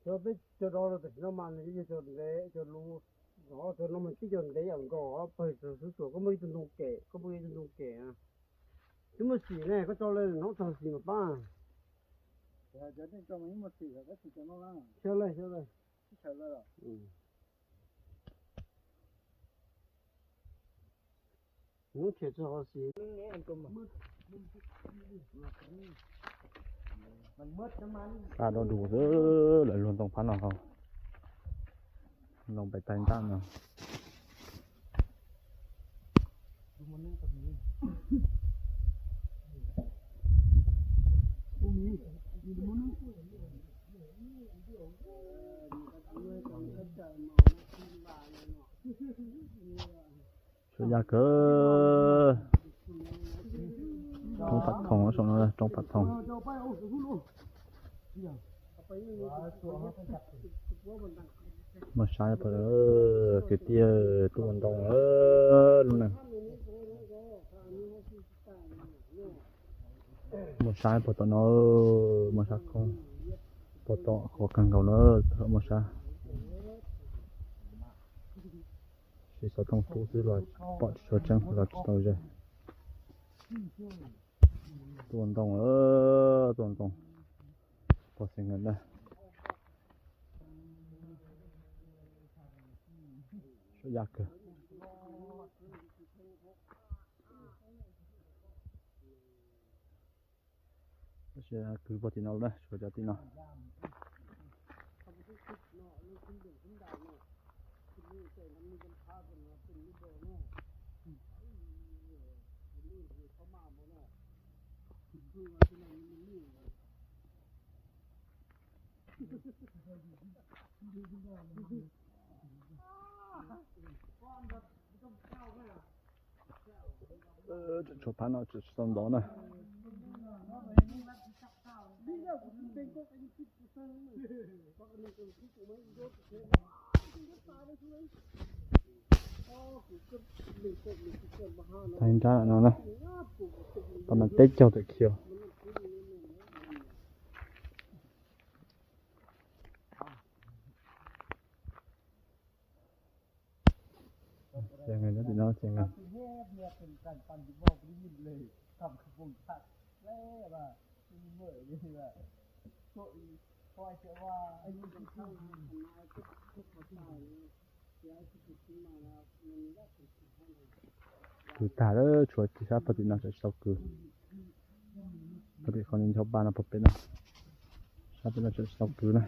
Cov peb cov rau tam sim no mas nws yog cov ntev cov luv, cov no mas tib cov ntev yam nkaus pawg txog xub xuas. Koj muaj ib tug ntoo kem, koj muaj ib tug ntoo kem. Twb muaj xim ne, koj tso lawm hnub txog xim mas pab. Xyov lawm, xyov lawm. Hnub tshwm txog xim. Sab dog du xwb, lawv luag ntoo phab no, ntoo pais taig ntaj no. Suav yaj kawg. Roob Phav Thoom, saum no roob Phav Thoom. Muaj sab puas, kwv tij, tuaj ua ntoo lub neej. Muaj sab puag tom no, muaj sab khoob puag tom qhuav kawg nkaus na, muaj sab. Siv xov tooj tub xwb los pom tsis tshua tseeb, los tsis tau ze. Tuaj ua ntoo, tuaj ua ntoo. Pog xeem na. Suav yaj kawg. Tab sis kwv puag tim no lawm na, tshuav cov tim no. Tshuav phab no tseem tsis tau ntov na. Thaij nrab no na, tau mas teb caug tam khiv. Ces nqis nyob tim no ces nqis. Kwv tag lawm, tshuav sab pog tim no tseem tsis tau kwv. Pog tim qhov ncho pa no pog pem no, sab pem no tseem tsis tau kwv na.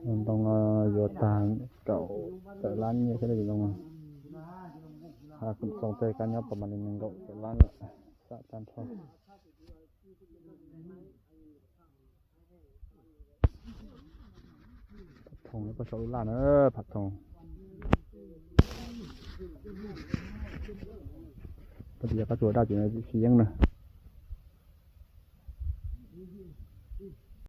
Ntoo no yuav tag kaum tawm lab nyiaj thiab li ntoo no. Kuv xoo tej kab nyob tau mas li nees nkaum tawm lab lawm, xam tag nrho. Phav Thoom nyob pem saum lub laj na, Phav Thoom. Pog tim yog kab tsuas daj tim no tsis yeeb na.